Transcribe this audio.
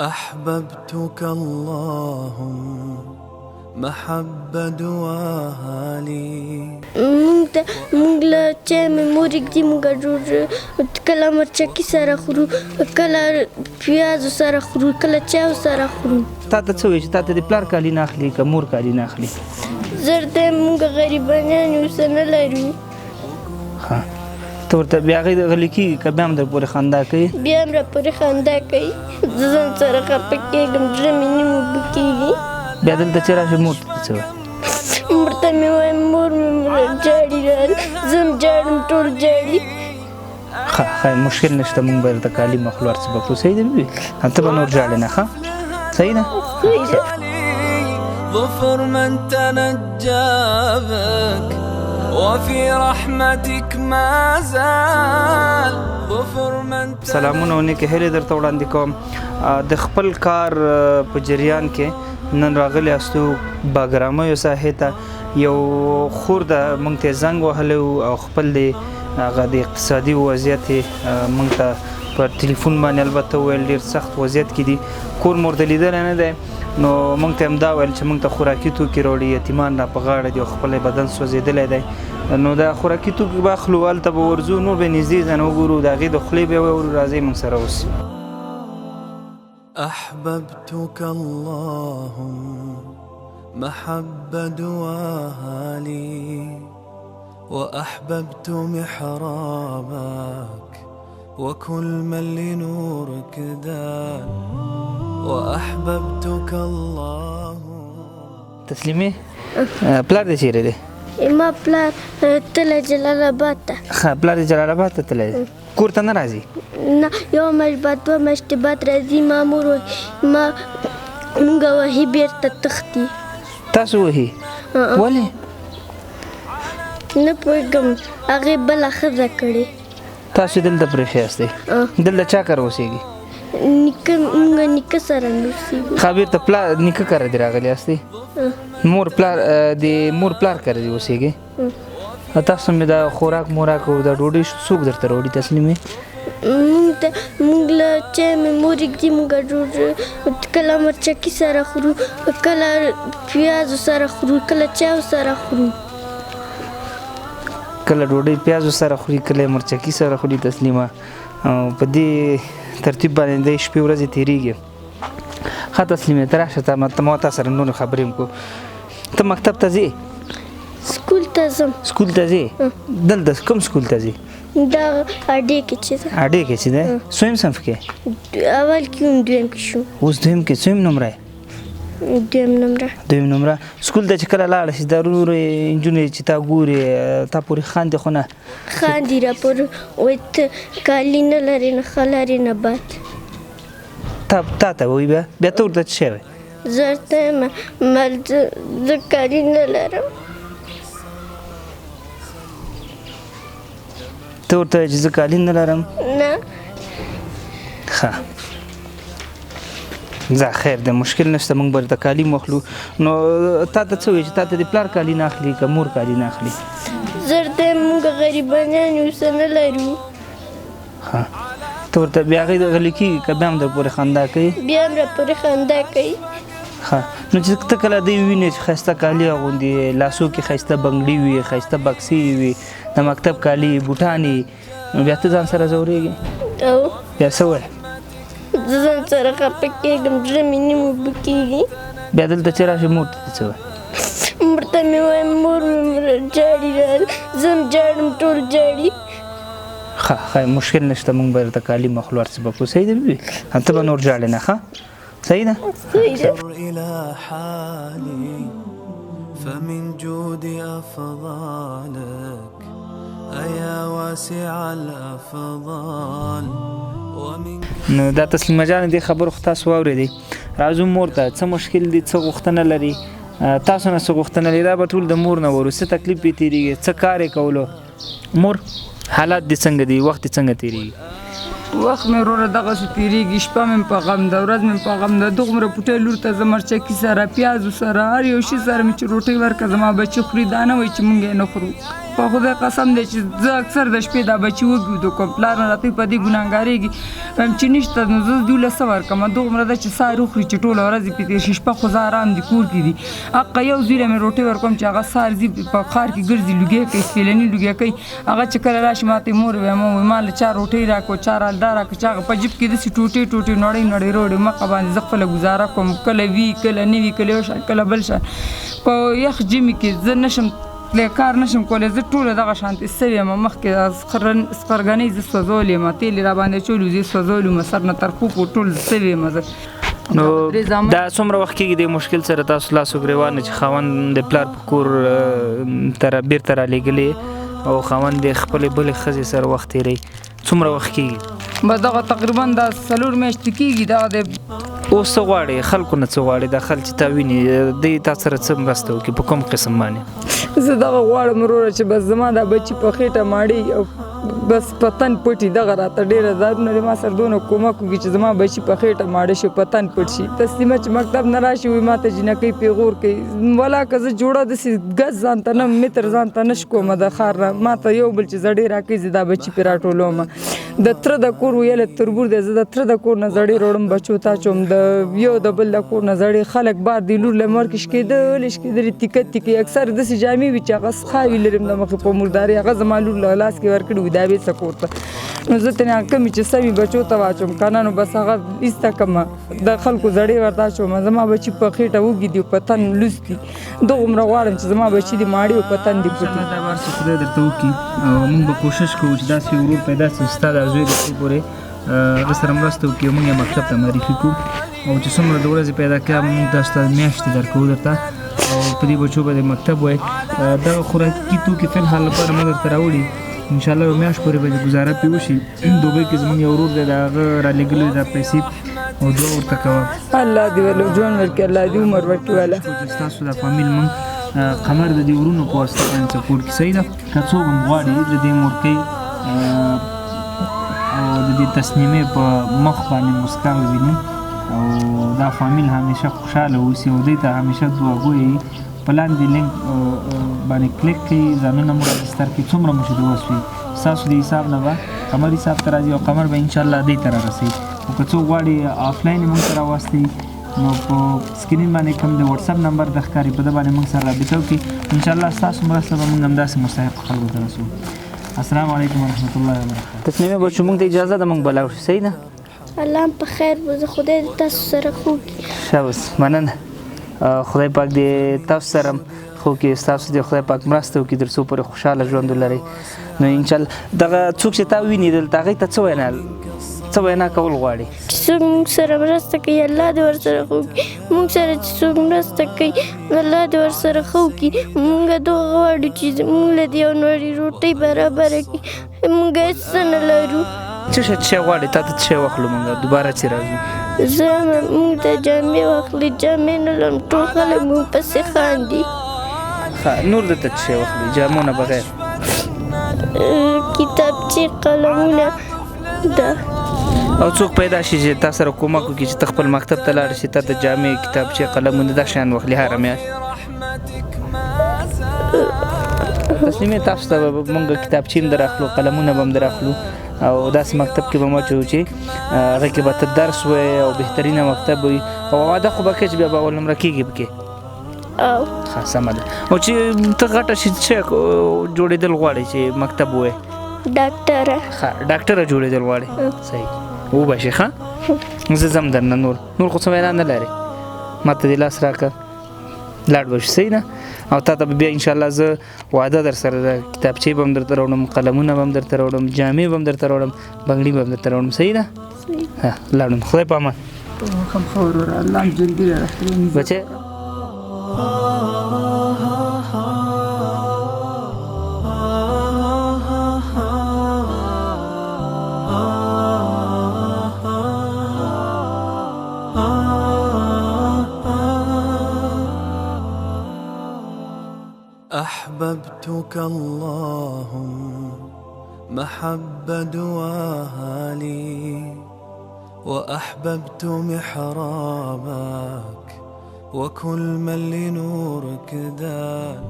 أحببتك اللهم محبة دواها لي. مونږ ته مونږ له چای مې مور ږدي، مونږ ډوډۍ کله مرچکي سره خورو، کله پیازو سره خورو، کله چای سره خورو. تا ته څه وایي چې تا ته د پلار کالي نه اخلي که مور کالي نه اخلي؟ زر دی، مونږ غریبانیان یو، څه نه لرو. ښه، ته ورته بیا هغې غلي کېږي که بیا هم در پورې خندا کوي؟ بیا هم راپورې خندا کوي. زه ځان سره خفه کېږم، زړه مې نیم اوبه کېږي. بیا دلته چې راشې مور ته څه وایې؟ مور ته مې وایم مور مې ژاړي، زه هم ژاړم، ټول ژاړي. ښه ښه، مشکل نشته، مونږ به درته کالي مخلو هر څه به کړو. صحیح ده بي بي؟ ته به نور ژاړې نه؟ ښه صحیح ده؟ صحیح ده. ظفر من تنجى بك وفي رحمتك ما زال ظفر من. سلامونه او نیکې هیلې درته وړاندې کوم. د خپل کار په جریان کې نن راغلي یاستو باګرامیو ساحې ته. یو خور ده موږ ته زنګ وهلی او خپل د هغه د اقتصادي وضعیت یې موږ ته پر ټلیفون باندې البته وویل، ډېر سخت وضعیت کې دي، کور مو ورته لیدلی نه دی. نو موږ ته همدا ویل چې موږ ته خوراکي توکي راوړي، یتیمان را په غاړه دي او خپل بدن سوځېدلی دی. نو دا خوراکي توکي به اخلو، هلته به ورځو، نور به نږدې ځان وګورو، د هغې د خولې به واورو. راځئ موږ سره اوسئ. أحببتك اللهم محبة دواها لي وأحببت محرابك وكل من لنورك دان وأحببتك الله. تسلیمې، پلار دې چیرې دی؟ ما پلار تللی جلال آباد ته. ښه، پلار دې جلال آباد ته تللی دی، کور ته نه راځي؟ نه، یوه میاشت بعد، 2 میاشتې بعد راځي. ما مور ما مونږ وهي، بېرته تښتي. تاسو وهي؟ ولې؟ نه پوهېږم، هغې بله ښځه کړې. تاسو دلته پرېښي یاستئ؟ دلته چا کره اوسېږي؟ نیکه، مونږ نیکه سره نه اوسېږو. ښه، بېرته پلار نیکه کره دې راغلي یاستئ؟ مور پلار د مور پلار کره دې اوسېږي؟ تاسو مې دا خوراک موراک او دا ډوډۍ څوک درته راوړي تسلیمې؟ مونږ ته مونږ له چای مې مور ږدي، مونږ ډوډۍ کله مرچکي سره خورو، کله پیازو سره خورو، کله چای سره خورو. کله ډوډۍ پیازو سره خوري، کله مرچکي سره خوري. تسلیمه، په دې ترتیب باندې د شپې ورځې تېرېږي. ښه تسلیمې، ته راشه، ته ما تا سره نورې خبرې هم کوو. ته مکتب ته ځې؟ سکول ته ځم. سکول ته ځې؟ دلته کوم سکول ته ځې؟ دا اډې کې چې ده. اډې کې چې ده؟ څویم صنف کې؟ اول کې وم، دویم کې شوم. اوس دویم کې. څویم نمره؟ دویم نمره. دویم نمره. سکول ته چې کله لاړه شې، دا نورې نجونې چې تا ګوري تا پورې خاندي خو نه؟ خاندي راپورې، وایي ته کالي نه لرې، نه ښه لرې نه بد. تا ته وایي؟ بیا بیا ته ورته څه شی وایې؟ زه ورته وایم زه کالي نه لرم. ته ورته وایې چې زه کالي نه لرم؟ نه. ښه ځه، خیر دی، مشکل نشته، موږ به درته کالي واخلو. نو تا ته څه وایي چې تا ته د پلار کالي نه اخلي که مور کالي نه اخلي؟ زه ورته وایم موږ غریبانیان یو، څه نه لرو. ښه، ته ورته بیا هغې غلي کېږي که بیا هم در پورې خندا کوي؟ بیا هم راپورې خندا کوي. ښه، نو چې ته کله دی وینې چې ښایسته کالي اغوندي، لاسو کې ښایسته بنګړي وي، ښایسته بکسې وي، د مکتب کالي، بوټان، نو بیا ته ځان سره ځورېږې؟ او. بیا څه وایې؟ زه ځان سره خفه کېږم، زړه مې نیم اوبه کېږي. بیا دلته چې راشې مور ته څه وایې؟ مور ته مې وایم مور مې ژاړي، زه هم ژاړم، ټول ژاړي. ښه ښه، مشکل نشته، مونږ به درته کالي مخلو هر څه به کړو. صحیح ده بي بي؟ ته به نور ژاړې نه؟ ښه صحیح ده؟ صحیح ده. إلى حالي فمن جود أفضالك أيا واسع الأفضال ومن. نو دا تسلیمه جانې دې خبرو خو تاسو واورېدې. راځو مور ته، څه مشکل دی، څه غوښتنه لري، تاسو نه څه غوښتنه لري، دا به ټول د مور نه واورو. څه تکلیف یې تېرېږي، څه کار یې کولو؟ مور، حالات دې څنګه دي، وخت دې څنګه تېرېږي؟ وخت مې وروره دغسې تېرېږي، شپه مې په غم ده، ورځ مې په غم ده. دغومره پوټی لور ته زه مرچکي سره، پیازو سره، هر یو شي سره مې چې روټۍ ورکړه زما بچي خوري، دا نه وایي چې مونږ یې نه خورو. په خدای قسم دی چې زه اکثر د شپې دا بچي وږي ویده کوم. پلار مې راته په دې ګناهګارېږي، وایم چې نشته نو زه دوی له څه ورکړم، دومره ده چې سهار وخوري چې ټوله ورځ یې پرې تېر شي، شپه خو زه ارام دي کور کې دي. حقه یو زوی له مې روټۍ ورکوم چې هغه سهار ځي په ښار کې ګرځي، لوګی کوي، سپېلني لوګی کوي. هغه چې کله راشي ما ته مور وایم، وایي ما له چا روټۍ راکړه، چا راله دا راکړه، چا هغه په جیب کې داسې ټوټې ټوټې نړۍ نړۍ راوړي، مخه باندې زه خپله ګزاره کوم، کله وي کله نه وي، کله یو شان کله بل شان. په یخ ژمي کې زه نشم تللی، کار نشم کولی، زه ټوله دغه شانتې سوې یم، مخکې سخرګنۍ زه سوځولې یم، تېل یې راباندې اچولي وو، زه یې سوځولې وم، سر نه تر پښو پورې ټول سوې یم زه. نو دا څومره وخت کېږي دې مشکل سره تاسو لاس و ګرېوان چې خاوند د پلار په کور ته بېرته رالیږلې او خاوند د خپلې بلې ښځې سره وخت تېروي، څومره وخت کېږي؟ بس دغه تقریبا دا 4 میاشتې کېږي. دغه دی. اوس څه غواړې، خلکو نه څه غواړې؟ دا خلک چې تا ویني دی تا سره څه مرسته وکړي، په کوم قسم باندې؟ زه دغه غواړم وروره چې بس زما دا بچي په خېټه ماړې او بس په تن پټي، دغه راته ډېره ځارونه دی، ما سره دونه کومک وکړي چې زما بچي په خېټه ماړه شي، په تن پټ شي. تسلیمه چې مکتب نه راشي وایي ما ته جینکۍ پیغور کوي، ولا که زه جوړه داسې ګز ځان ته نه متر ځان ته نه شکومه د ښار نه، ما ته یو بل چې زړې راکوي زه دا بچي پرې راټولوم. د تره د کور ویله تربور دی، زه د تره د کور نه زړې راوړم بچو ته اچوم، د یو د بل د کور نه زړې خلک بار دی لور له مور کې شکېدلې شکېدلې تیکه تیکې، اکثر داسې جامې وي چې هغه سخاوي لرم د مخې په مرداري، هغه زما لور له لاس کې ورکړي وي دا بې څه کور ته، نو زه ترې هغه کمې چې سمې بچو ته واچوم که نه نو بس هغه ایسته کړم، د خلکو زړې ورته اچوم. زما بچي په خېټه وږي دي، په تن لوڅ دي، دغومره غواړم چې زما بچي دې ماړې او په تن دې پټ وي. دا به هر څه خدای درته وکړي او موږ به کوشش کوو چې داسې ورور پیدا شي چې ستا دا زوی د څو پورې هغه سره مرسته وکړي او موږ یې مکتب ته معرفي کړو، او چې څومره د ورځې پیدا کړي موږ تاسو ته میاشتې درکوو درته، او په دې بچو به د مکتب وایي. دغه خوراکي توکي فی الحال لپاره موږ درته راوړي، انشاءالله یو میاشت پورې به دې ګزاره پرې وشي. دوبۍ کې زموږ یو ورور دی، د هغه رالیږلي دا پیسې او دعا ورته کوه. الله دې ورله ژوند ورکړي، الله دې عمر ورکړي. والا چې ستاسو دا فامیل موږ قمر د دې ورونو په واسطه باندې سپورټ کړي، صحیح ده؟ که څوک هم غواړي د دې مورکۍ او د دې تسنیمې په مخ باندې مسکا وویني او دا فامیل همیشه خوشحاله اوسي او دوی ته همیشه دعاګوی، په لاندې لینک باندې کلیک کړئ، ځانونه مو راجستر کړئ، څومره مو چې د وس وي ستاسو د حساب نه به قمر حساب ته راځي او قمر به انشاءالله دوی ته رارسوي. او که څوک غواړي آفلاین یې موږ ته راواستي نو په سکرین باندې کوم د واتساپ نمبر د ښکاري په ده باندې موږ سره رابطه وکړي، انشاءالله ستاسو مرسته به موږ همداسې مستحق خلکو ته رسوو. السلام علیکم ورحمت الله وبرکاته. تسلیمې بچو موږ ته اجازه ده، موږ به لاړ شو، صحیح ده؟ الله په خیر بوځه، خدای دې تاسو سره ښه وکړي. ښه بس مننه، خدای پاک دې تاسو سره ښه وکړي، ستاسو دې خدای پاک مرسته وکړي تر څو پورې خوشحاله ژوند ولرئ. نو انشاءالله دغه څوک چې تا ویني دلته هغوی ته څه وینا کول غواړي؟ چې څوک موږ سره مرسته کوي الله دې ورسره ښه وکړي، موږ سره چې څوک مرسته کوي الله دې ورسره ښه وکړي. موږ دغه غواړو چې موږ له دې یو نوړې روټۍ برابره کړي، موږ هېڅ څه نه لرو. څه شی څه غواړې، تا ته څه شی واخلو موږ دوباره چې راځو؟ زه موږ ته جامې واخلي، جامې نه لرم، ټول خلک موږ پسې خاندي. ښه نور درته څه شی واخلي جامو نه بغیر؟ کتابچې، قلمونه ده. او څوک پیدا شي چې تا سره کومک وکړي چې ته خپل مکتب ته لاړ شې، تا ته جامې، کتابچې، قلمونه دا شیان واخلي هره میاشت؟ تسلیمې تاسو ته به موږ کتابچې هم در اخلو، قلمونه به هم در اخلو، او داسې مکتب کې به مو اچوو چې هغه کې به ته درس وایې او بهترینه مکتب وي، او واده خو به کوې چې بیا به اول نمره کېږي پکې. ښه سمه ده. او چې ته غټه شې څه جوړېدل غواړې چې مکتب ووایې؟ ډاکټره. ښه ډاکټره جوړېدل غواړې، صحیح وبه شې. ښه زه ځم درنه، نور خو څه وینا نه لرې، ما ته دې لاس راکړه، لاړ به شې، صحیح ده؟ او تا ته به بیا انشاءالله زه وعده در سره ده، کتابچې به هم درته راوړم، قلمونه به هم درته راوړم، جامې به هم درته راوړم، بنګړي به هم درته راوړم، صحیح ده؟ ها لاړم، خدای په امان. ښه وروره، الله مو ژوندي لره. بچی أحببتك اللهم محبة دواها لي، وأحببت محرابك وكل من لنورك دان.